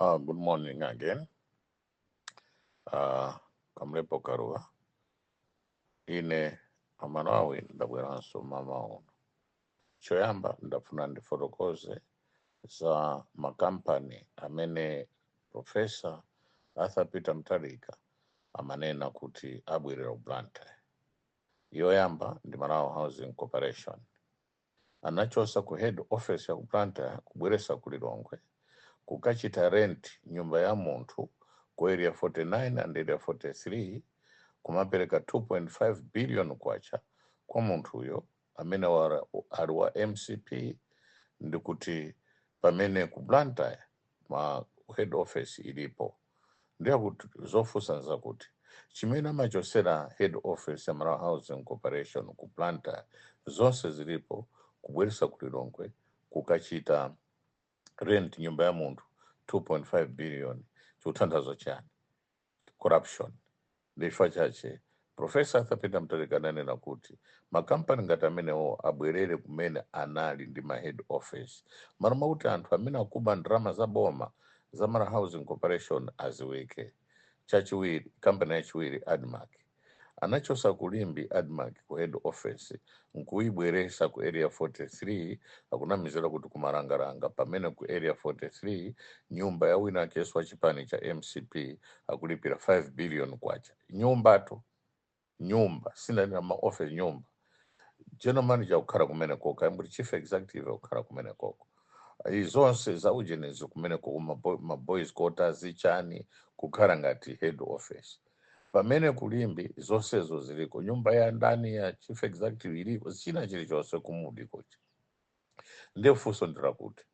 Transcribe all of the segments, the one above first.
Good morning again. Kamlepo Kalua. Ine Amalawi ndabweranso mmawa uno. Choyamba ndafuna ndifotokoze za makampani amene Professor Arthur Peter Mutharika amanena kuti abwerera ku Blantyre. Yoyamba ndi Malawi Housing Corporation. Anachosa ku head office ya ku Blantyre kubweresa ku Lilongwe kukachita rent nyumba ya munthu ku Area 49 and Area 43, kumapereka 2.5 billion kwacha kwa munthuyo amene ali wa MCP, ndikuti pamene ku Blantyre ma head office ilipo. Ndiye kuti zofunsa nzakuti chimene amachosera head office ya Malawi Housing Corporation ku Blantyre, zonse zilipo, kubweresa ku Lilongwe kukachita rent nyumba ya munthu 2.5 billion, chikutanthauza chani? Corruption. Ndichifukwa chache Professor Arthur Peter Mutharika ananena kuti makampani ngati amenewo abwerere kumene anali ndi ma head office, malo mwakuti anthu amene akuba ndalama za boma za Malawi Housing Corporation aziwike. Chachiwiri, kampani yachiwiri, ADMARC. Anachosa ku Limbe ADMARC ku head office nkuibweresa ku Area 43, akunamizira kuti kumarangaranga, pamene ku Area 43 nyumba ya wina akeso wa chipani cha MCP akulipira 5 billion kwacha nyumbatu, nyumba, sinanena ma office, nyumba. General manager kukhala kumene koko, ayimbuti chief executive kukhala kumene koko, zonse za ujenezi kumene koko, ma boys quarters, chani, kukhala ngati head office, pamene ku Limbe zonsezo ziliko, nyumba ya ndani, ya chief executive iliko, china chilichonse kumudi kocha. Ndiye funso ndirakuti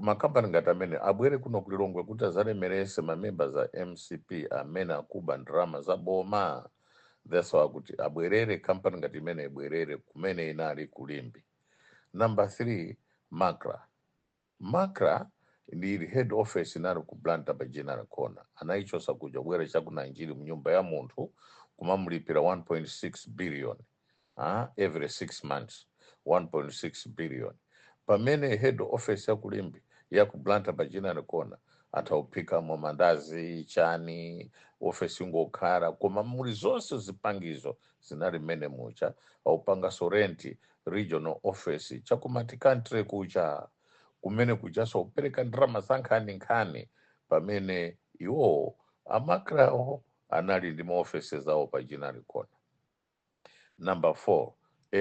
makampani ngati amene abwere kuno kulilongwe kuti azalemerese ma members a MCP amene akuba ndalama za boma. That's why kuti abwerere, kampani ngati imene ibwerere kumene inali ku Limbe. Number 3, MACRA. MACRA ndi head office inali ku Blantyre pa General Corner, anaichosa kuja kubwera chaku Nanjiri mnyumba ya munthu kumamulipira 1.6 billion every 6 months, 1.6 billion, pamene head office ya ku Limbe, ya ku Blantyre pa General Corner, anthu akuphikamo mandazi, chani, office ingokhala koma muli zonse zipangizo zinali mmene mucha. Aupangaso rent regional office chakumati country kucha, kumene kuchaso kupereka ndalama za nkhani, pamene iwowo a MACRAwo anali ndi maoffices awo pa General Corner. Number 4,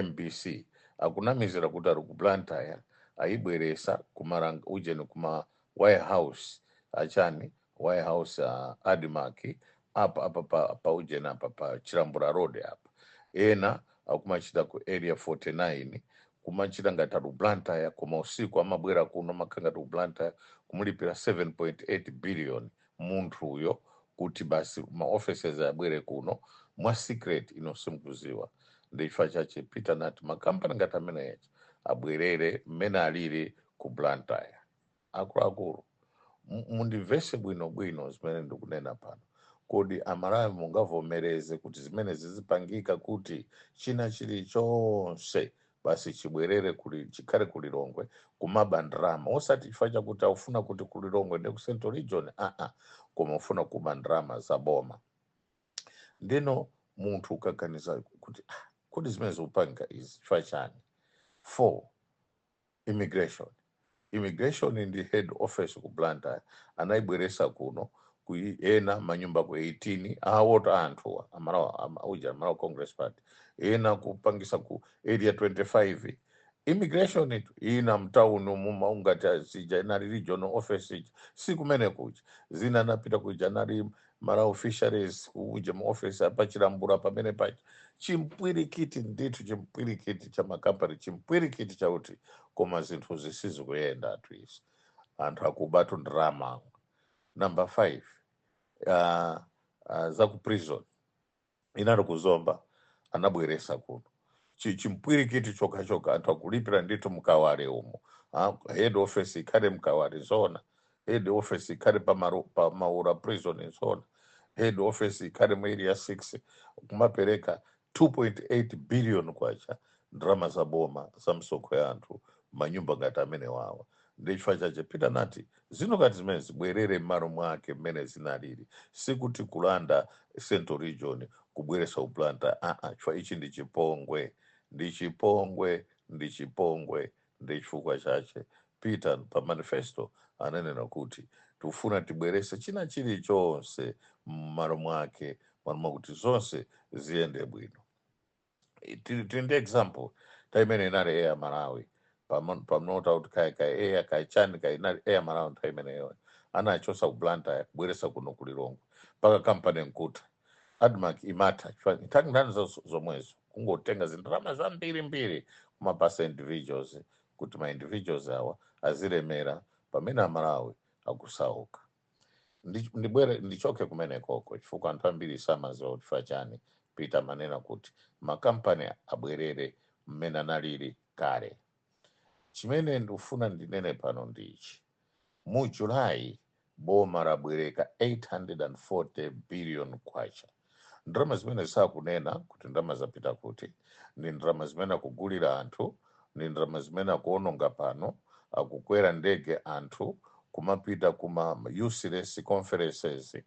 MBC. Akunamizira kuti ali ku Blantyre, ayibweresa kumaranga ujeni kuma warehouse achani, warehouse ADMARC apa apa pa ujeni apa pa Chilambula Road apa. Ena akumachita ku Area 49, kumachita ngati ali ku Blantyre, koma usiku amabwera kuno, amakhala ngati ku Blantyre, kumulipira 7.8 billion munthuyo kuti basi ma offices abwere kuno mwa secret. Ino simukuziwa. Ndichifukwa chache Peter nati makampani ngati amene abwerere mmene alili ku Blantyre. Akuluakulu, mundimvese bwinobwino zimene ndikunena pano. Kodi Amalawi mungavomereze kuti zimene zizipangika, kuti china chilichonse basi chibwerere kuli chikhale kulilongwe, kumaba ndrama, osati chifukwa chakuti aufuna kuti kulilongwe ndi ku Central Region, aa, koma ufuna kuba ndrama za boma? Ndino munthu ukaganiza kuti, ah, kodi zimene zikupangika izi chifukwa chani? Four, immigration. Immigration ndi head office ku Blantyre, anayibweresa kuno ku ena manyumba ku 18 awota anthu amalawa uja Malawi Congress Party, ena kupangisa ku Area 25. Immigration itu ina mtauni muma ungati azija inali regional office ija, si kumene kuja. Zina anapita kuja anali Malawi Fisheries, kuja mu office apachilambula pamene paja. Chimpwirikiti ndithu, chimpwirikiti cha makampani, chimpwirikiti chakuti koma zinthu zisizikuyenda atu izi, anthu akubatu ndrama. Number 5, za ku prison inali kuzomba, anabweresa kuno. Chimpwirikiti chokachoka, anthu akulipira ndithu mkawale umo. Head office ikhale mkawale zona, head office ikhale pa Maura prison zona, head office ikhale mu Area 6, kumapereka 2.8 billion kwacha, ndalama za boma za msonkho ya anthu, manyumba ngati amene wawa. Ndi chifukwa chache Peter nati zino kati zimene zibwerere m'malo mwake mmene zinalili, sikuti kulanda Central Region kubweresa ku Blantyre, aa, chifukwa ichi ndi chipongwe, ndi chipongwe, ndi chipongwe. Ndi chifukwa chache Peter pa manifesto ananena kuti tikufuna tibwerese china chilichonse m'malo mwake, m'malo mwakuti zonse ziyende bwino. Tili ndi example ta imene inali Air Malawi pamnota kuti kaya kaya Air kaya chani kaya inali Air Malawi, nthawi imeneyo anachosa ku Blantyre kubweresa kuno ku Lilongwe mpaka kampani nkuta ADMARC imatha nthawi nkhani zomwezo, kungotenga zindalama zambirimbiri kumapasa individuals kuti ma individuals awa azilemera pamene Amalawi akusauka. Ndibwere ndichoke kumenekoko chifukwa anthu ambiri samaziwa kuti chifukwa chani Peter manena kuti makampani abwerere mmene analili kale. Chimene ndikufuna ndinene pano ndichi: mu Julayi boma labwereka 840 billion kwacha, ndalama zimene sakunena kuti ndalama zapita kuti. Ndi ndalama zimene akugulira anthu, ndi ndalama zimene akuononga pano, akukwera ndege anthu kumapita kuma useless conferences,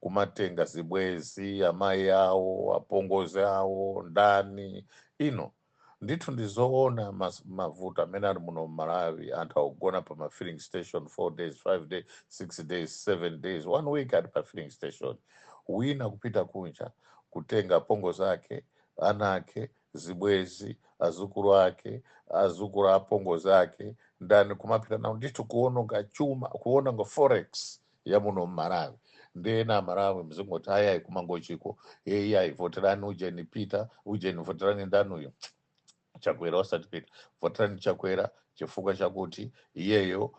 kumatenga zibwezi, amayi awo, apongozi awo, ndani ino. Ndithu ndizoona mavuto amene ali muno mMalawi. Anthu akugona pa ma filling station 4 days, 5 days, 6 days, 7 days, one week ali pa filling station. Wina kupita kunja kutenga apongozi ake, ana ake, zibwezi, azukulu ake, azukulu a apongozi ake, ndani, kumapita nawo. Ndithu kuononga chuma, kuononga forex ya muno mMalawi. Ndena Amalawi mzingoti ayayi kumangochiko eyayi, voterani ujeni Peter, ujeni voterani ndanuyo Chakwera, osati Peter, voterani Chakwera chifukwa chakuti iyeyo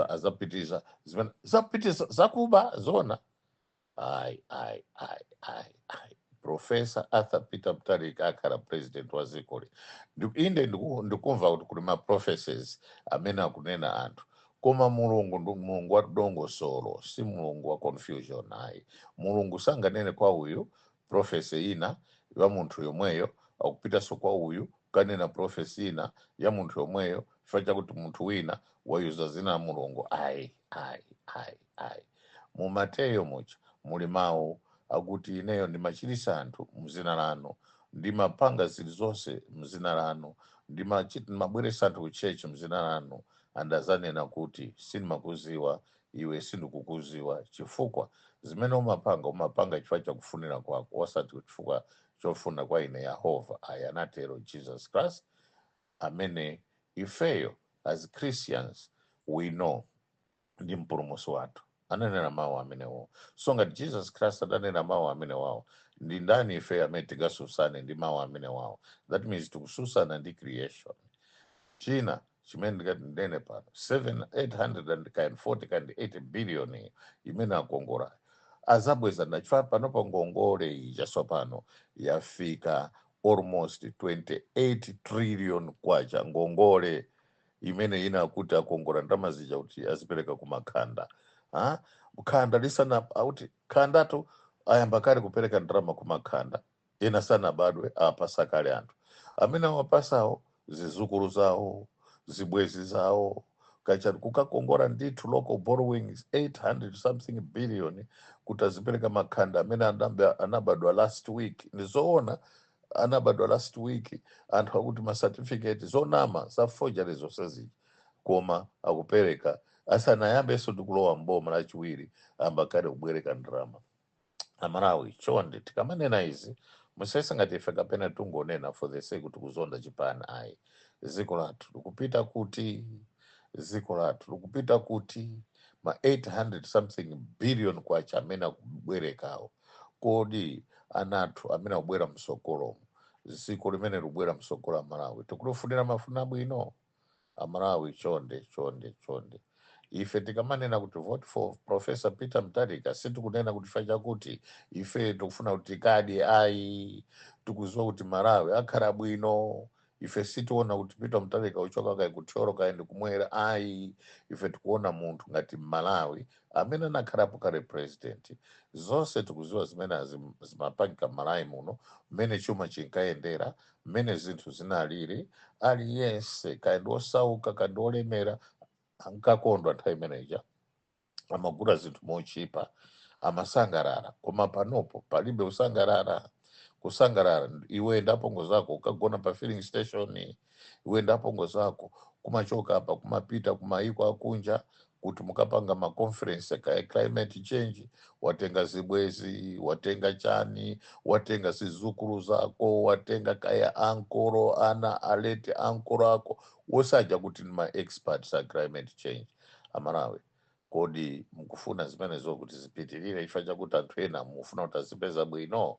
azapitiza zimene zapitiza zakuba zona. Ayi, ayi, ayi, ayi, ayi. Professor Arthur Peter Mutharika akhala president wa dzikoli. Inde ndikumva kuti kuli ma prophecies amene akunena anthu, koma Mulungu ndi Mulungu wa dongosolo, si Mulungu wa confusion, ayi. Mulungu sanganene kwa uyu prophecy ina ya munthu yomweyo, akupitanso kwa uyu kanena prophecy ina ya munthu yomweyo chifukwa chakuti munthu wina wayuza zina la Mulungu. Ayi, ayi, ayi, ayi. Mu Mateyo mucha muli mawu akuti ineyo ndimachirisa anthu mzina lanu, ndimapanga zinthu zonse mzina lanu, ndimabweresa anthu ku church mzina lanu, andazanena kuti sindimakuziwa iwe, sindikukuziwa, chifukwa zimene umapanga umapanga chifukwa chakufunira kwako, osati chifukwa chofuna kwa ine Yehova, ayi. Anatero Jesus Christ amene ifeyo as Christians we know ndi mpulumutsi wathu, ananena mawu amenewo. So ngati Jesus Christ adanena mawu amenewawo, ndi ndani ife amene tingasusane ndi mawu amenewawo? That means tikususana ndi creation. China chimene ndikati ndinene pano, 7 840 kandi 80 billion iyi imene akongola azabweza, ndachifukwa panopo ngongole iyi chatsopano yafika almost 28 trillion kwacha, ngongole imene ina kuti akongola ndalama zija kuti azipereka kumakhanda. Ha, khanda lisana auti khandatu ayamba kale kupereka ndalama kumakhanda ena sanabadwe, apasa kale anthu amene awapasawo, zizukulu zawo, zibwezi zawo, kachati kukakongola ndithu local borrowings 800 something billion kuti azipereka makhanda amene anabadwa last week. Ndizoona, anabadwa last week, anthu akuti ma certificate zonama za forgery zonse zija, koma akupereka asanayambenso ndi kulowa mboma lachiwiri, amba kale kubwereka ndalama. Amalawi, chonde, tikamanena izi musayese ngati ife kapena tungonena for the sake kuti kuzonda chipani, ayi. Dziko lathu likupita kuti? Dziko lathu likupita kuti? Ma 800 something billion kwacha amene akubwerekawo, kodi anathu amene akubwera msogolomo, dziko limene likubwera msogolo, Amalawi tikulifunira mafuna bwino? Amalawi, chonde, chonde, chonde, ife tikamanena kuti vote for Professor Peter Mutharika, sitikunena kuti fa chakuti ife tikufuna kuti tikadye, ayi. Tikuziwa kuti Malawi akhala bwino. Ife sitiona kuti Peter Mutharika uchoka kai kuthyolo kai ndikumwera, ayi. Ife tikuona munthu ngati Malawi amene anakhalapo kale president. Zonse tikuziwa zimene zimapangika m'Malawi muno, mmene chuma chinkayendera, mmene zinthu zinalili. Aliyense kaya ndi osauka kaya ndi olemera Ankakondwa nthawi imeneja, amagula zinthu mochipa, amasangalala. Koma panopo palibe kusangalala. Kusangalala iwe ndapongo zako ukagona pa filling station, iwe ndapongo zako kumachoka apa kumapita kumaiko akunja kuti mukapanga ma conference ka climate change. Watenga zibwezi, watenga chani, watenga zizukulu zako, watenga kaya ankolo, ana alete ankolo ako wosaja kuti ni ma experts a climate change. Amalawi, kodi mukufuna zimenezo kuti zipitirire chifukwa chakuti anthu ena mufuna kuti azipeza bwino,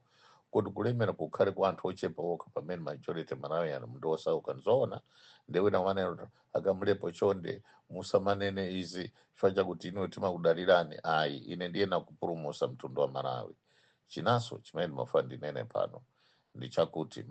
kuti kulemera kukhale kwa anthu ochepa okha, pamene majority Malawian ndi osauka? Nzoona? Ndi wina maneno akamulepo, chonde musamanene izi chifukwa chakuti inuyo timakudalirani. Ayi, ine ndiye nakupulumusa mtundu wa Malawi. Chinanso chimene ndimafuna ndinene pano ndi chakuti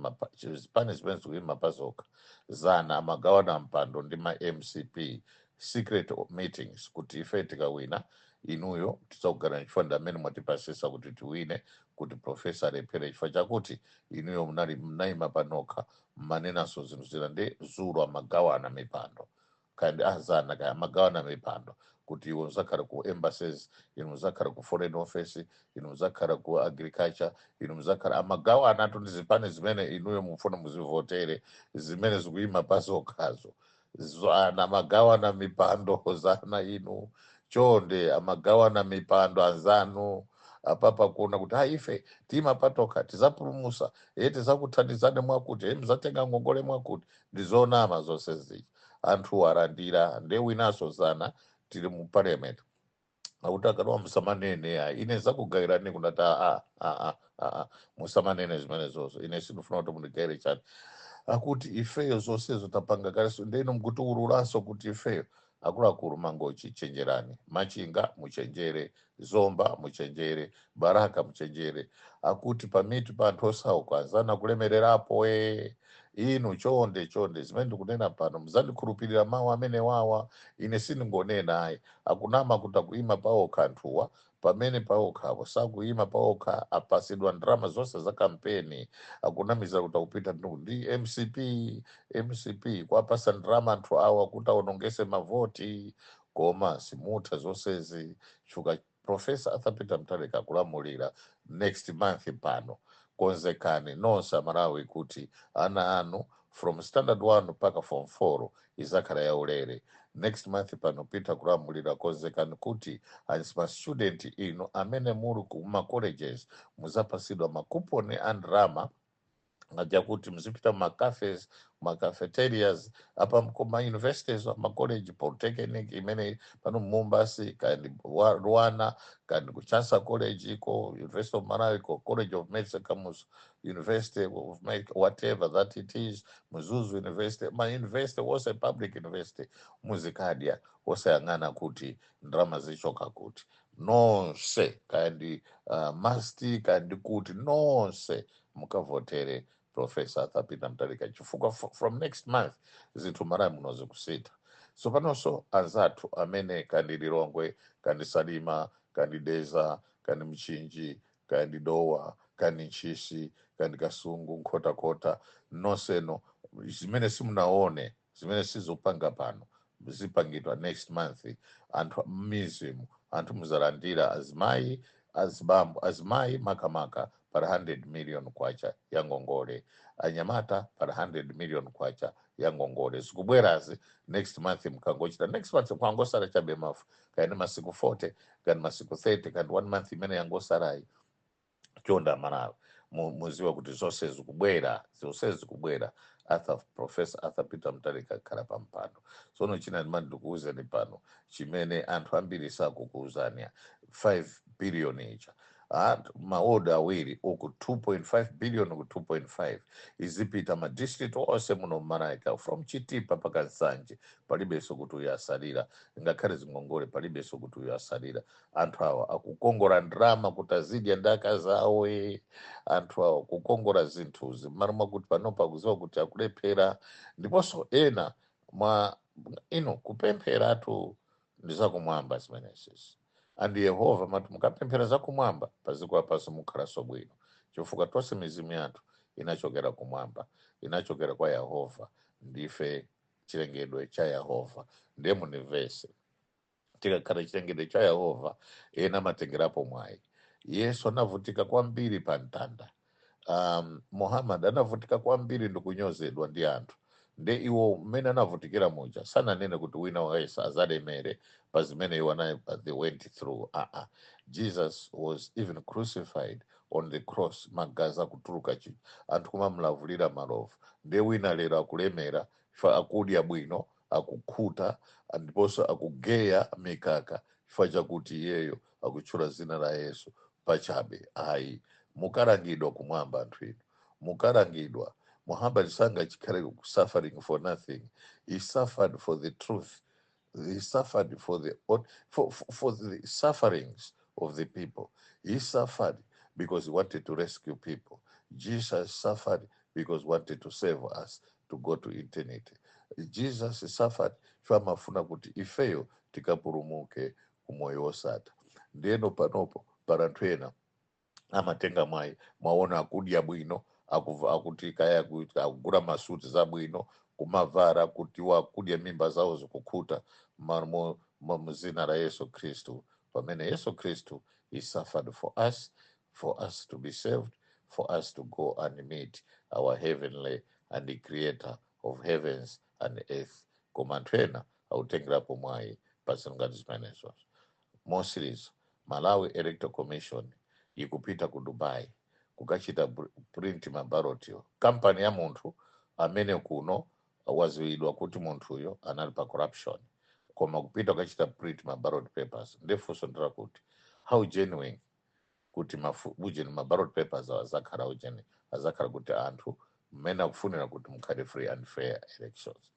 zipani zimene zikuyima pazokha zana amagawana mpando ndi ma MCP, secret meetings, kuti ife tikawina inuyo tidzakugana, chifukwa ndi amene mwatipasisa kuti tiwine, kuti professor alephere chifukwa chakuti inuyo munali mnayima panokha, mmanenanso zinthu zina. Ndi zulu amagawana mipando, kandi azana kaya amagawana mipando kuti iwe muzakhala ku embassies, inu muzakhala ku foreign office, inu muzakhala ku agriculture, inu muzakhala. Amagawana atu ndi zipani zimene inuyo mufuna muzivotere, zimene zikuyima pazokhazo. Zana amagawana mipando zana inu, chonde, amagawana mipando anzanu apapa kuona kuti ha, ife tima patoka tizapulumusa, e tizakuthandizani mwakuti, e muzatenga ngongole mwakuti. Ndizonama zonse zija, anthu alandira. Nde winaso zana tili mu parliament akuti akalowa, musamanene ya ine zakugayirani kunati a a a a a, musamanene zimene zozo, ine sindifuna kuti mundigayire chani. Akuti ifeyo zonsezo tapanga kaleso, ndeno mukutiululanso kuti ifeyo. Akuluakulu, Mangochi chenjerani, Machinga muchenjere, Zomba muchenjere, Baraka muchenjere. Akuti pamitu pa anthu osauka anzana kulemererapo. E inu, chonde chonde, zimene ndikunena pano muzandikhulupirira mawu amene wawa, ine sindingonena ayi. Akunama kuti akuyima paokha anthuwa, pamene paokhapo sakuyima paokha, apasidwa ndalama zonse za kampeni. Akunamiza kuti akupita ndi MCP. MCP kwapasa ndalama anthu awa kuti aonongese mavoti, koma simutha zonsezi chifukwa Professor Arthur Peter Mutharika akulamulira. Next month pano, konzekani nonse Amalawi kuti ana anu from standard 1 mpaka form 4 izakhala yaulere. Next month pano Peter kulamulira, konzekani kuti as ma student inu amene muli ku ma colleges muzapasidwa makuponi a ndalama aja kuti muzipita ma cafes, ma cafeterias apa ma universities, ma college, polytechnic imene pano Mombasa, kandi Rwana, kandi ku Chancellor College iko, University of Malawi ko, College of Medicine, Kamuzu University of Med, whatever that it is, Mzuzu University, ma university wose, public university, muzikadya osayang'ana kuti ndalama zichoka kuti. Nonse kandi MUST, kandi kuti, nonse mukavotere Professor Arthur Peter Mutharika, chifukwa from next month zinthu Malawi muno zikusintha. So panonso anzathu amene kandi Lilongwe, kandi Salima, kandi Dedza, kandi Mchinji, kandi Dowa, kandi Ntchisi, kandi Kasungu, Nkhotakota, nonseno zimene simunaone, zimene sizopanga pano zipangidwa next month. Anthu m'mizimu, anthu muzalandira, azimayi, azibambo, azimayi makamaka, pa 100 million kwacha ya ngongole, anyamata pa 100 million kwacha ya ngongole zikubwerazi next month. Mkangochita next month, kwangosala chabe mafu kani masiku 40, kani masiku 30, kani one month imene yangosalayi. Chonde Malawi, muziwe kuti zonse zikubwera, zonse zikubwera Arthur, Professor Arthur Peter Mutharika akhala pa mpando. Tsono china ndimati ndikuwuzeni pano chimene anthu ambiri sakukuwuzani, 5 billion ija, maoda awiri uku, 2.5 billion uku, 2.5 izipita ma district onse muno mMalawi, from Chitipa mpaka Nsanje. Palibenso kuti uyu asalira, ngakhale zingongole, palibenso kuti uyu asalira. Anthu awa akukongora ndalama kuti azidya ndi akazi awo. Anthu awa kukongora zinthuzi mmalo mwakuti panopa akuziwa kuti akulephera. Ndiponso ena mwa ino kupempheratu ndi zakumwamba zimenezi, andi Yehova mati mukapemphera zakumwamba, paziko lapansi mukhalanso bwino, chifukwa tonse mizimu yathu inachokera kumwamba, inachokera kwa Yehova. Ndife Chilengedwe cha Yehova. Ndiye munivese, tikakhala chilengedwe cha Yehova, ena amatengerapo mwayi. Yesu anavutika kwambiri pa mtanda. Muhammad anavutika kwambiri ndikunyozedwa ndi anthu. Nde iwo mmene anavutikira muja sananene kuti wina waisa azalemere pa zimene iwo they went through. Jesus was even crucified on the cross, magazi akutuluka, anthu kumamlavulira malovu. Nde wina lero akulemera fa akudya bwino, akukhuta, ndiponso akugeya mikaka chifukwa chakuti iyeyo akutchula zina la Yesu pachabe. Ayi, mukalangidwa kumwamba anthu inu, mukalangidwa. Muhammad sangachikhale suffering for nothing. He suffered for the truth. He suffered for the sufferings of the people. He suffered because he wanted to rescue people. Jesus suffered because he wanted to save us to go to eternity. Jesus suffered amafuna kuti ifeyo tikapulumuke kumoyo wosatha. Ndiyeno panopo pala anthu ena amatenga mwayi. Mwaona akudya bwino, akuti kaya akugula masuti zabwino kumavara, kuti wakudya mimba zawo zikukhuta muzina la Yesu Khristu, pamene Yesu Khristu, he suffered for us, for us to be saved, for us to go and meet our heavenly and the creator of heavens and earth. Koma anthu ena akutengerapo mwayi pa ngati zimenezo. Mosiriza, Malawi Electoral Commission ikupita ku Dubai kukachita print maballotyo, kampani ya munthu amene kuno waziwidwa kuti munthuyo anali pa corruption, koma kupita kukachita print ma ballot papers. Ndefunso ndirakuti, how genuine kuti ujeni ma ballot papers awo azakhala ujeni, azakhala kuti anthu mmene akufunira kuti mukhale free and fair elections?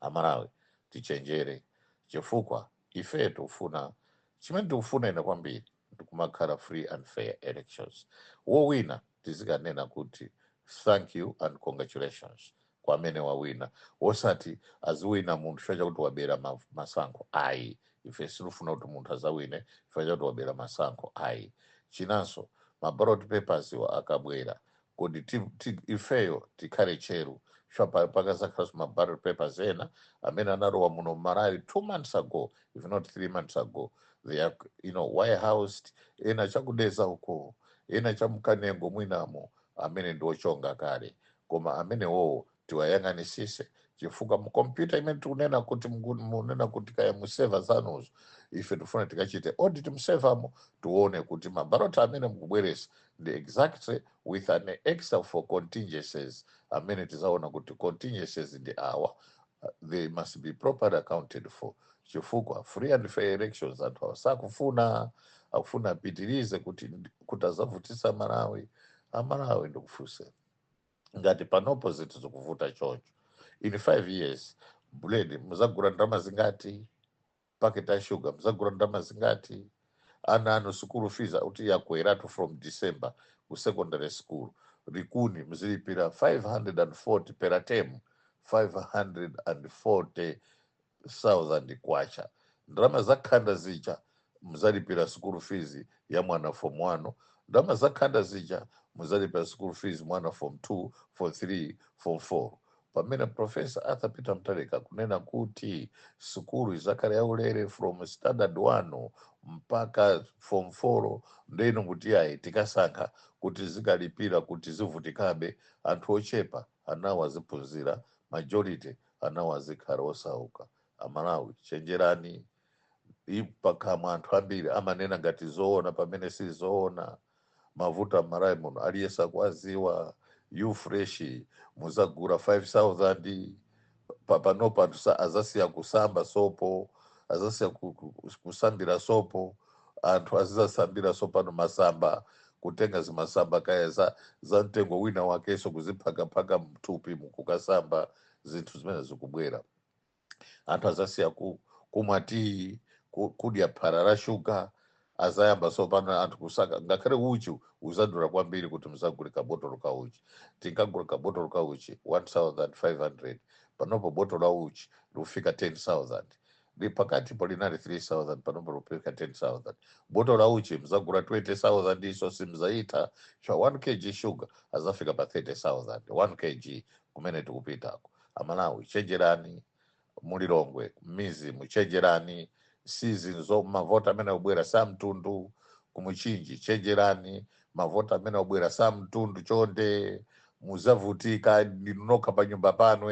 Amalawi, tichenjere, chifukwa ife tikufuna chimene tikufuna. Ine kwambiri ndikumakhala free and fair elections. Wowina tizikanena kuti thank you and congratulations kwa amene wawina, wosati aziwina munthu chifukwa chakuti wabera masankho, ayi. Ife sitifuna kuti munthu azawine chifukwa chakuti wabera masankho, ayi. Chinanso, ma ballot papers iwo akabwera, kuti ifeyo tikhale cheru, chifukwa pakazakhalanso ma ballot papers ena amene analowa muno mMalawi 2 months ago, if not 3 months ago. They are warehoused, ena chakuDeza uko, ena chamkanengo mwinamo, amene ndi ochonga kale. Koma amenewowo tiwayang'anisise, chifukwa mu kompyuta imene tikunena kuti munena kuti kaya mu server zanuzo, ife tifuna tikachite audit mu servermo, tione kuti mabaloti amene mukubweresa ndi exactly with an extra for contingencies, amene tizaona kuti contingencies ndi awa. They must be properly accounted for, chifukwa free and fair elections anthu awa sakufuna, akufuna apitirize kuti azavutisa Malawi. Amalawi, ndikufunse, ngati panopo zinthu zikuvuta choncho, in 5 years buledi muzagula ndalama zingati? Paketi ya sugar muzagula ndalama zingati? Ana anu school fees kuti yakweratu from December ku secondary school Likuni muzilipira 540 per term, 540,000 kwacha. Ndalama zakhanda zija muzalipira school fees ya mwana form 1, ndalama zakhanda zija muzalipira school fees mwana form 2, form 3, form 4, pamene Professor Arthur Peter Mutharika kunena kuti sukulu izakhala yaulere from standard 1 mpaka form 4. Ndeno kuti ayi, tikasankha kuti zikalipira kuti zivutikabe anthu ochepa anawo aziphunzira, majority anawo azikhala osauka. Amalawi, chenjerani. Pakamwa anthu ambiri amanena ngati zoona pamene si zoona. Mavuto amalawi muno aliyense akuwaziwa. Fresh muzagura 5000. Panopo anthu azasiya kusamba sopo, azasiya kusambira sopo. Anthu azizasambira sopano masamba, kutenga zimasamba kaya za mtengo wina wakenso, kuziphakaphaka mthupi mukukasamba. Zinthu zimene zikubwera, anthu azasiya kumwa tiyi, kudya phara la shuga. Azayamba sopano anthu kusaka ngakhale uchi uzadula kwambiri kuti muzagule kabotolo ka uchi. Tinkagula kabotolo ka uchi 1500, panopo botolo la uchi likufika 10,000. Ndi pakati po linali 3000, panopo likufika 10,000. Botolo la uchi muzagula 20,000, iso simzaita cha 1 kg sugar azafika pa 30,000 1 kg. Kumene tikupitako, Amalawi, chenjerani. Mulilongwe mizimu, chenjerani. Sizinzo mavoti amene akubwera sa mtundu. Kumuchinji, chenjerani, mavoti amene akubwera sa mtundu. Chonde, muzavutika ndinu nokha pa nyumba pano.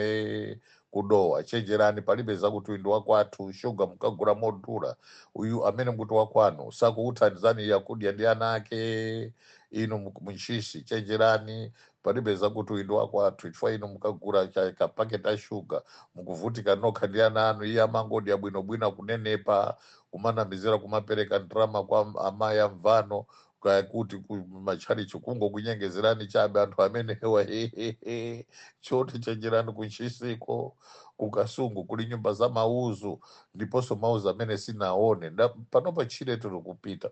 Kudowa, chenjerani, palibe zakuti uyu ndi wakwathu. Shuga mukagula modula, uyu amene mukuti wakwanu sakuuthandizani, yakudya ndi ana ake. Inu muntchisi, chenjerani, palibe zakuti uyu ndi wakwathu, chifukwa inu mukagula kapaketi a shuga mukuvutika nokha ndi ana anu. Iye amangodya bwinobwino, kunenepa, kumanamizira, kumapereka ndrama kwa amayi amvano kuti ku matchalichi, kungokunyengezerani chabe anthu amenewa. Hehehe, choti chenjerani kuntchisiko. Kukasungu kuli nyumba za mauzu, ndiponso mauzu amene sinaone. Panopa tchire tiri kupita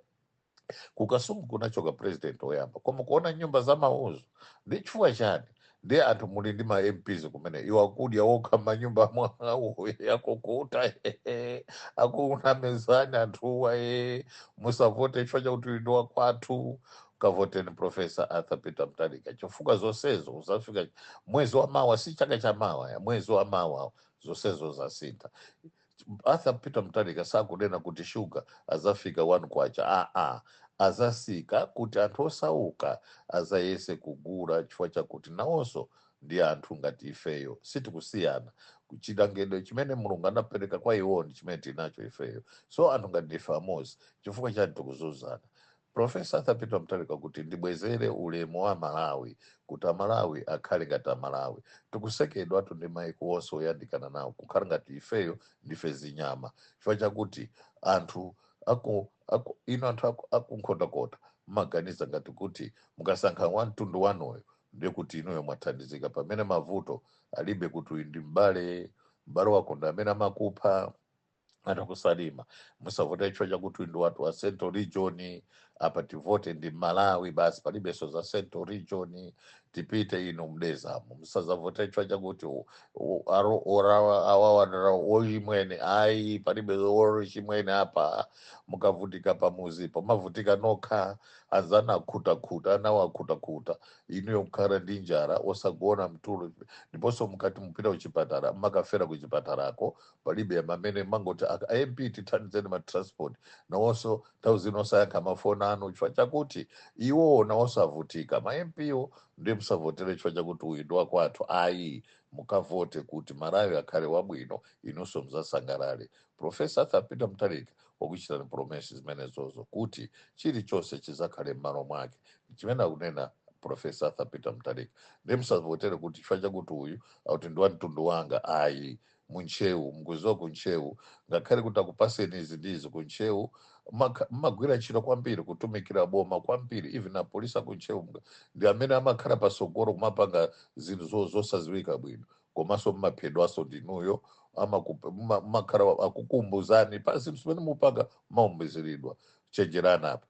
kukasungu kunachoka president woyamba, koma kuona nyumba za mauzu ndi chifukwa chani? Ndi anthu muli ndi ma MPs kumene, iwo akudya wokha manyumba mwawo yakukuta akunamizani anthuwa. Musavote chifukwa chakuti uyu ndi wakwathu. Kavoteni Professor Arthur Peter Mutharika, chifukwa zonsezo uzafika mwezi wa mawa, si chaka cha mawa ya mwezi wa mawa, zonsezo zasintha. Arthur Peter Mutharika sakunena kuti shuga azafika 1 kwacha, aa, azasika kuti anthu osauka azayese kugula, chifukwa chakuti nawonso ndi anthu ngati ifeyo, sitikusiyana. Chilengedwe chimene Mulungu anapereka kwa iwo ndi chimene tinacho ifeyo, so anthu ngati ndife amodzi, chifukwa chani tikuzunzana? Professor Arthur Peter Mutharika kuti ndibwezere ulemu wa Malawi, kuti Amalawi akhale ngati Amalawi. Tikusekedwatu ndi maiko onse oyandikana nawo, kukhala ngati ifeyo ndife zinyama, chifukwa chakuti anthu aku ino anthu akunkhotakota mmaganiza ngati kuti mukasankha wa mtundu wanuyo ndiye kuti inuyo mwathandizika, pamene mavuto alibe kuti uyu ndi m'bale, m'bale wako ndi amene amakupha. Anthu akusalima, musavote chifukwa chakuti uyu ndi watu wa Central Region. Apa tivote ndi Malawi basi, palibenso za Central Region. Tipite ino mdezamo, musazavote chifukwa chakuti awawa ochimwene, ayi, palibe ochimwene apa. Mukavutika pamuzipo mavutika nokha, anzana akhutakhuta, anawo akhutakhuta, inuyo kukhala ndi njala, osagona mtulo. Ndiponso mukati mupita kuchipatala, mmakafera kuchipatalako, palibe amene mangoti MP tithandizeni ma transport. Nawonso nthawi zino osayankha mafoni anu, chifukwa chakuti iwowo nawonso avutika, ma MP wo. Ndiye musavotere chifukwa chakuti uyu ndi wakwathu, ayi. Mukavote kuti Malawi akhale wabwino, inunso muzasangalale. Professor Arthur Peter Mutharika wakuchitani promise zimenezozo kuti chilichonse chizakhale m'malo mwake, chimene akunena Professor Arthur Peter Mutharika. Ndiye musavotere kuti chifukwa chakuti uyu akuti ndi wa mtundu wanga, ayi. Muntcheu, mukuziwa kuntcheu, ngakhale kuti akupaseni izi ndizi, kuntcheu mmagwira ntchito kwambiri, kutumikira boma kwambiri. Even apolisi akuntcheu ndi amene amakhala pasogolo kumapanga zinthu zosaziwika bwino, komanso mmaphedwanso ndinuyo. Mmakhala akukumbuzani pa zinthu zimene mupanga, maumbiziridwa. Chenjerani apa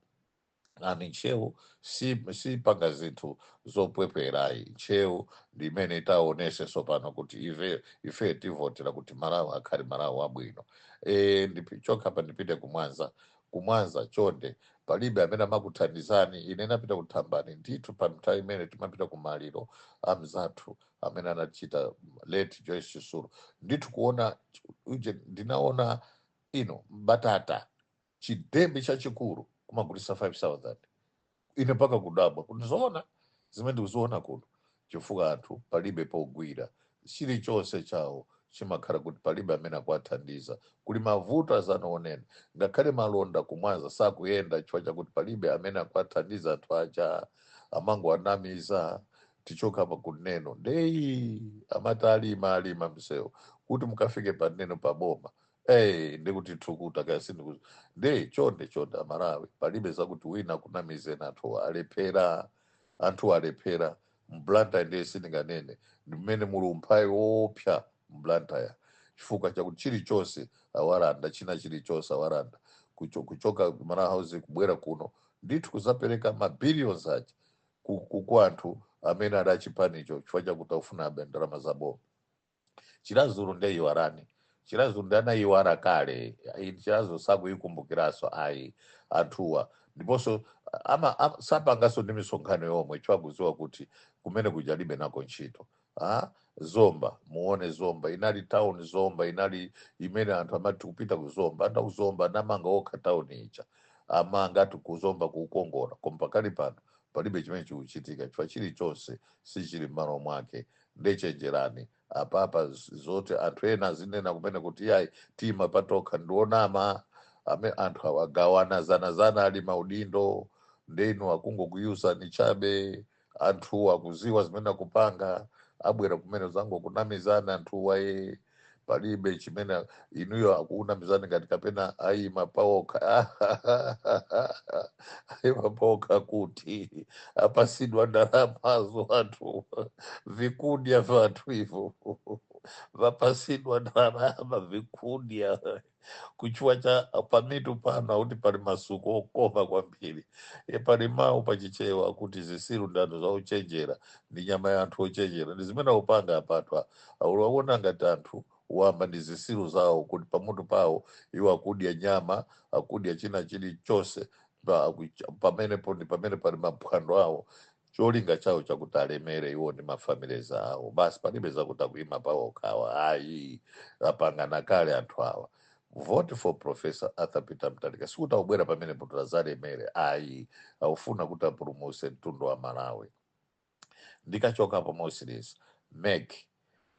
ani. Ntcheu si panga zinthu zopweperayi. Ntcheu ndi imene itaonese sopano kuti ife tivotera kuti Malawi akhale Malawi wabwino. Choka pa ndipite kumwanza. Kumwanza, chonde, palibe amene amakuthandizani. Ine napita kuthambani ndithu pa nthawi imene timapita kumaliro amzathu amene anachita late Joyce Chisulu, ndithu kuona uje ndinaona ino batata chidembe chachikulu kumagulisa 5000. Ine mpaka kudabwa kuti zoona zimene ndikuziona kuno, chifukwa anthu palibe pogwira, chilichonse chawo chimakhala kuti palibe amene akuwathandiza. Kuli mavuto azanaonena, ngakhale malonda kumwanza sakuyenda chifukwa chakuti palibe amene akuwathandiza anthu aja, amangoanamiza. Tichoka apa kuneno ndeyi amati alima alima msewu kuti mukafike paneno paboma. Hey, ndikuti thukuta kaya sindikuzi. Nde chonde chonde Amalawi, palibe zakuti wina kunamizeni, anthu alephera, anthu alephera. Mblantyre ndiye sindinganene, ndi mmene muli umphawi woopsa mblantyre, chifukwa chakuti chilichonse awalanda, china chilichonse awalanda. Kuchoka Malawi House kubwera kuno ndithu kuzapereka mabillions aja ku anthu amene ali achipanicho, chifukwa chakuti akufuna abe ndalama za boma. Chiradzulu ndiye iwarani, Chiradzulu ndi anayiwara kale. Chiradzulu sakuyikumbukiranso ayi anthuwa. Ndiponso sapanganso ndi misonkhano yomwe, chifukwa akudziwa kuti kumene kuja alibe nako ntchito. Ah, Zomba, muone Zomba inali town. Zomba inali imene anthu amati kupita ku Zomba. Anthu akuzomba anamanga okha town ija, amanga ati kuzomba kukongola, koma pakali pano palibe chimene chikuchitika chifukwa chilichonse sichili m'malo mwake. Ndechenjerani apapa. Zoti anthu ena azinena kumene kuti yayi, tima patokha, ndionama. Ame anthu awa agawana zanazana ali maudindo, ndenu akungokuyuzani chabe. Anthu akuziwa zimene akupanga, abwera kumene zangokunamizana anthuwa. Ye, palibe chimene inuyo akukunamizani ngati kapena ayima paokha. Ayima paokha kuti apasidwa ndalamazo anthu, vikudya vanthu ivo vapasidwa ndalama vikudya kuchiwa cha pamitu pano, akuti pali masuku okoma kwambiri. E, pali mawu pachichewa akuti zisilu ndi anthu zauchenjera, ndi nyama ya anthu ochenjera. Ndi zimene akupanga apatu. Akuona ngati anthu wamba ndi zisilu zawo, kuti pamutu pawo iwo akudya nyama, akudya china chilichonse. Pamenepo ndi pamene pali maphwando awo, cholinga chawo chakuti alemere iwo ndi mafamilies awo basi. Palibe zakuti akuyima pawo okhawa, ayi, apangana kale anthu awa. Vote for Professor Arthur Peter Mutharika sikuti akubwera pamene kuti azalemere, ayi, akufuna kuti apulumutse mtundu wa Malawi. Ndikachokapo mosirisi, MEC,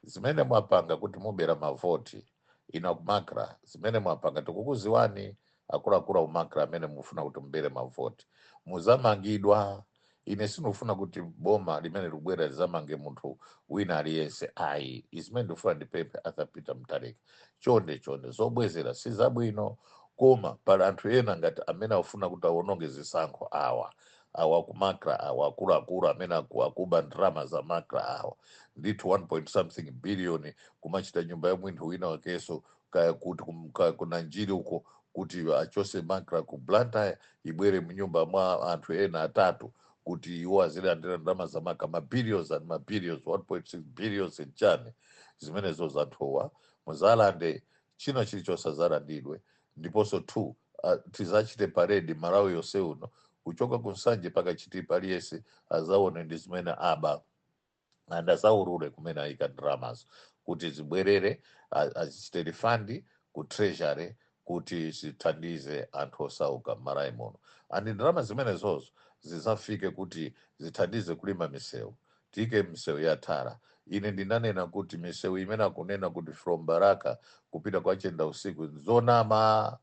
zimene mwapanga kuti mubera mavoti ino aku MACRA, zimene mwapanga tikukuziwani. Akuluakulu aku MACRA amene mufuna kuti mubere mavoti, muzamangidwa. Ine sindikufuna kuti boma limene likubwera lizamange munthu wina aliyense, ayi. Izimene ndikufuna ndipemphe Arthur Peter Mutharika, chonde chonde, zobwezera si zabwino, koma pali anthu ena ngati amene akufuna kuti awononge zisankho awa, awa ku MACRA awa, akuluakulu amene akuba ndalama za MACRA awa ndithu, 1 point something billion kumachita nyumba ya munthu wina wakenso kaya kuti kaya kuna Njiri uko, kuti achose MACRA ku Blantyre ibwere mnyumba mwa anthu ena atatu kuti iwo azilandira ndalama za MACRA, ma billions and ma billions, 1.6 billions nchani zimenezo? Zanthuwa muzalande china chilichonse, azalandidwe. Ndiponso two, tizachite parade Malawi yonse uno, kuchoka kunsanje paka Chitipa, aliyense azaone ndi zimene aba and azaurule kumene ayika ndalamazo kuti zibwerere, azichite refund ku treasury kuti zithandize anthu osauka m'Malawi muno. And ndalama zimenezozo zizafike kuti zithandize kulima misewu, tiyike misewu ya tara. Ine ndinanena kuti misewu imene akunena kuti from Baraka kupita kwa Chenda usiku, zonama.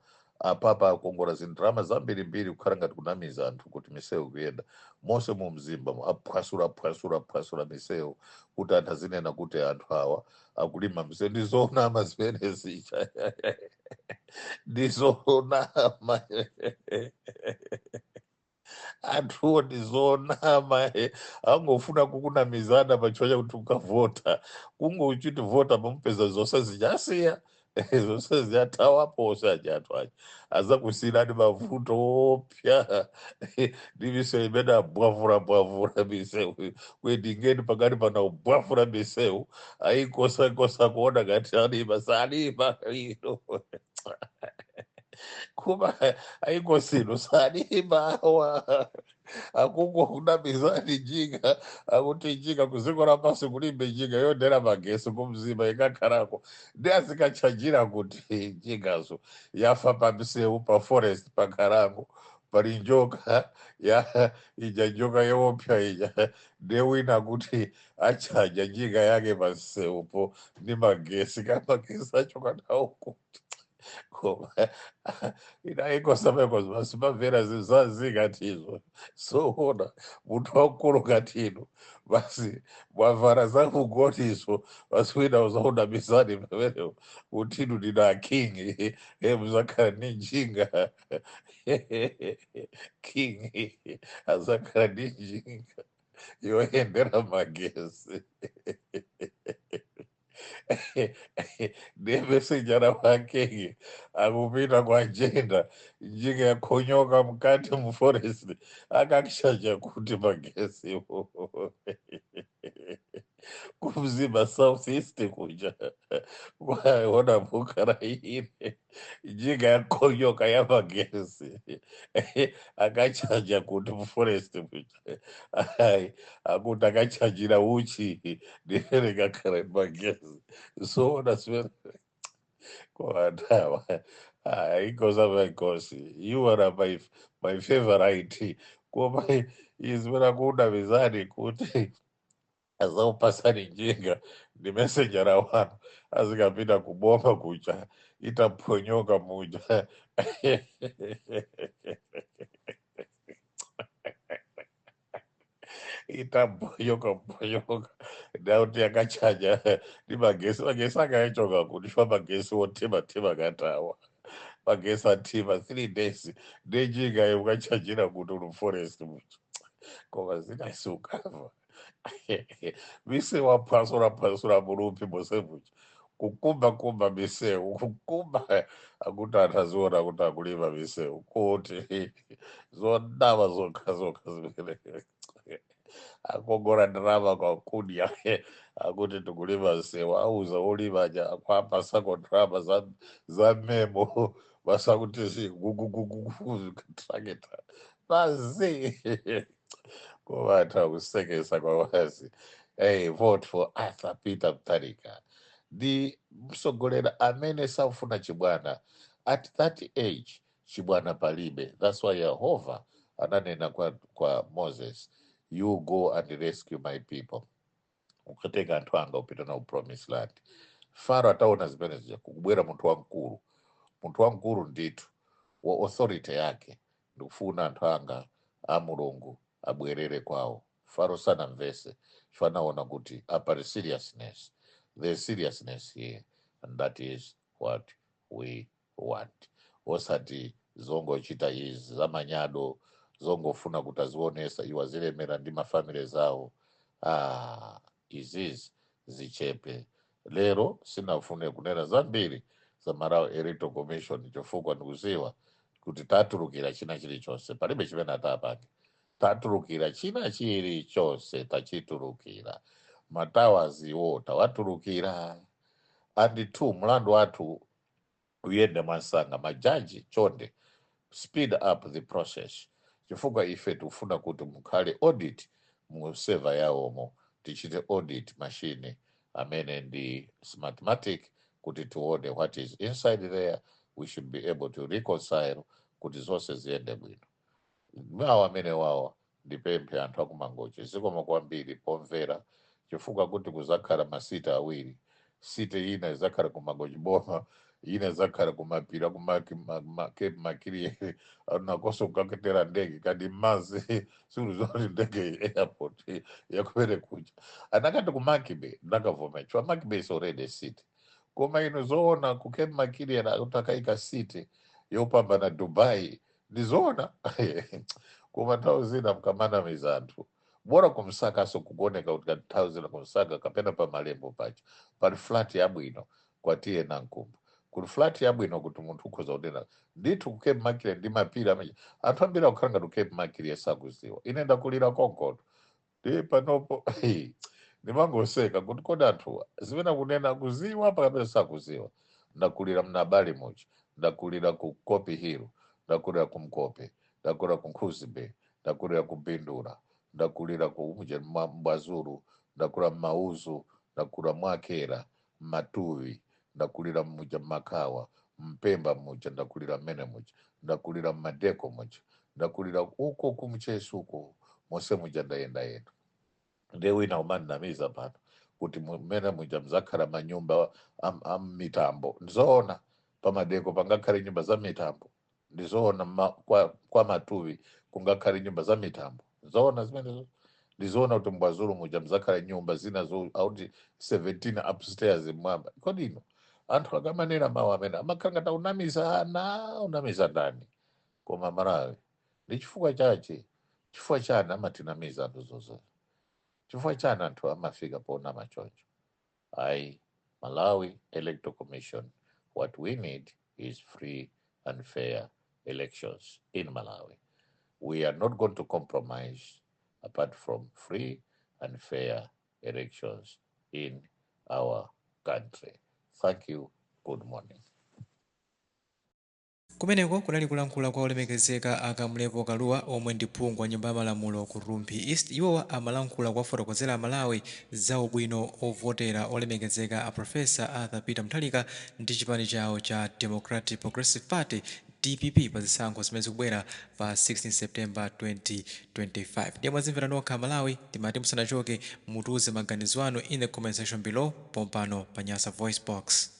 Apapa akongola zindalama zambirimbiri kukhala ngati kunamiza anthu kuti misewu kuyenda monse mu Mzimba, aphwasula phwasula phwasula misewu kuti anthu azinena kuti anthu awa akulima misewu. Ndizonama zimene zija, ndizonama anthuwo, ndizonama. Angofuna kukunamizana pachiwa chakuti ukavota, kungochiti vota, pamupeza zonse zichasiya, zonse ziyathawapo osaja. Anthu aja azakusiyirani mavuto opya ndi misewu imene abwavula bwavula misewu kwendingeni pakati pana ubwavula misewu, ayikosakosa kuona ngati alima, salima ino kuma ayikosino, salima awa akungokunamizani. Njinga, akuti njinga kuziko lapasi kulimbe njinga yondera magesi kumzimba ikakhalako ndi azikachanjira kuti njingazo yafa pamsewu pa forest pakhalango pali njoka ya ija, njoka yoopsa ija. Ndiye wina kuti achaja njinga yake pamsewupo ndi magesi, kamagesi acho kanauko, koma inaikosameko zimamvera zazingatizo soona munthu wamkulu ngatino basi mwavara zakugonizo basi, wina uzaunamisani pamenepo kuti inu ndina king, muzakhala ndi njinga. King azakhala ndi njinga yoyendera magesi, ndiye messenger wake akupita kwa jenda, njinga yakhonyoka mukati mu forest, akakushaja kuti magesi. Kumzimba South East kuja kwaona mukaraine njinga yakonyoka ya magesi, akachaja kuti muforest muja. Ai, akuti akachajira uchi ndiverekakara magesi. Zoona zimene kovandawa inkosi amainkosi, you are my favorite. Koma izimene kuda mizani kuti azaupasani njinga ndi messenger wanu, azikapita kuboma kucha itaphonyoka muja, itaphonyoka phonyoka, ndauti yakachaja ndi magesi. Magesi akayachoka kuti fa magesi wotima tima katawa magesi atima 3 days ndejinga yokachajira kuti uli forest muja. Koma zinaisukava misewu aphwasula phwasula mulupi mose muja, kukumba kumba misewu, kukumba, akuti anthu aziona kuti akulima misewu, kuti zodava zokha zokha zimene akongora ndirama kwakudya, akuti tikulima msewu, auza olima aja akwapasako ndirama za memo vasakuti gugugugugu traketa bazi kuvatha kusekesa kwawazi. Hey, vote for Arthur Peter Mutharika, ndi msogolera amene safuna chibwana. At that age chibwana palibe. That's why Yehova ananena kwa Moses, "You go and rescue my people, ukatenga anthu anga upita na promised land." Faro ataona zimene zija, kukubwera munthu wamkulu, munthu wamkulu ndithu wa authority yake, ndikufuna anthu anga a Mulungu abwerere kwawo. Faro sanamvese chifukwa anaona kuti apari seriousness, there's seriousness here, and that is what we want, osati zongochita izi zamanyado, zongofuna kuti azionesa iwo azilemera ndi mafamily zawo. Ah, izizi zichepe. Lero sinafune kunena zambiri za Malawi Electoral Commission chifukwa ndikuziwa kuti tatulukira china chilichonse, palibe chimene atapange. Tatulukira china chilichonse, tachitulukira matawaziwo, tawatulukira. And two, mlandu wathu uyende mwansanga. Majaji, chonde speed up the process, chifukwa ife tikufuna kuti mukhale audit mu server yawomo, tichite audit machine amene ndi Smartmatic kuti tione what is inside there. We should be able to reconcile kuti zonse ziyende bwino. Mawu amene wawa ndipemphe anthu akumangochi, zikomo kwambiri pomvera, chifukwa kuti kuzakhala masite awiri. Site ina izakhala kumangochi boma, ina izakhala kumapira kuma Cape Maclear, nakonso kukaketera ndege kadi mazi siulizoti ndege airport yakumene kuja. Anakati ku Monkey Bay, ndakavomera chifukwa Monkey Bay is already a city. Koma ino zoona ku Cape Maclear utakaika city yopambana Dubai? Ndizoona? Koma nthawi zina mkamanamiza anthu, bora kumsakaso kukuoneka kuti nthawi zina kumsaka kapena pamalembo pacho pali flat yabwino kwatiye nankumba kuli flat yabwino kuti munthu ukhoza kunena ndithu ku Cape Maclear ndi mapiri amene anthu ambiri akukhala ngati ku Cape Maclear sakuziwa. Ine ndakulira konkono, ndi panopo ndimangoseka kuti kodi anthu zimene akunena kuziwa pakapena sakuziwa. Ndakulira mnabali muja, ndakulira ku Copy Hill, ndakulira ku Mkope, ndakulira ku Nkhuzi Bay, ndakulira ku Bindura, ndakulira ku muje Mbwazulu, ndakulira Mmauzu, ndakulira Mwakera, Matuwi, ndakulira muja Mmakawa, Mpemba muja, ndakulira mmene muja, ndakulira Mmadeko muja, ndakulira uko kumchesu uko, monse muja ndayendayenda. Ndiye wina umanamiza pano kuti mmene muja mzakhala manyumba am mitambo. Ndizoona pamadeko pangakhale nyumba za mitambo? Ndizoona kwa Matuwi kungakhale nyumba za mitambo? Zoona zimenezo? Ndizoona kuti Mbwazulu muja mzakhala nyumba zina zo auti 17 upstairs mmwamba? Kodi ino anthu akamanena mawu amene amakhala ngati unamiza ana, unamiza ndani? Koma Malawi, ndi chifukwa chache, chifukwa chani amatinamiza anthu zonse? Chifukwa chani anthu amafika ponama choncho? Ayi, Malawi Electoral Commission, what we need is free and fair elections in Malawi. We are not going to compromise apart from free and fair elections in our country. Thank you. Good morning. Kumeneko kunali kulankhula kwa olemekezeka a Kamlepo Kalua omwe ndi phungu wa nyumba ya malamulo ku Rumphi East. Iwowa amalankhula kuwafotokozera aMalawi za ubwino ovotera olemekezeka a Professor Arthur Peter Mutharika ndi chipani chawo cha Democratic Progressive Party, dpp, pa zisankho zimene zikubwera pa 16 September 2025. Ndiye mwazimvera nokha aMalawi, timati musanachoke mutiuze maganizo anu in the comment section below pompano pa Nyasa Voice Box.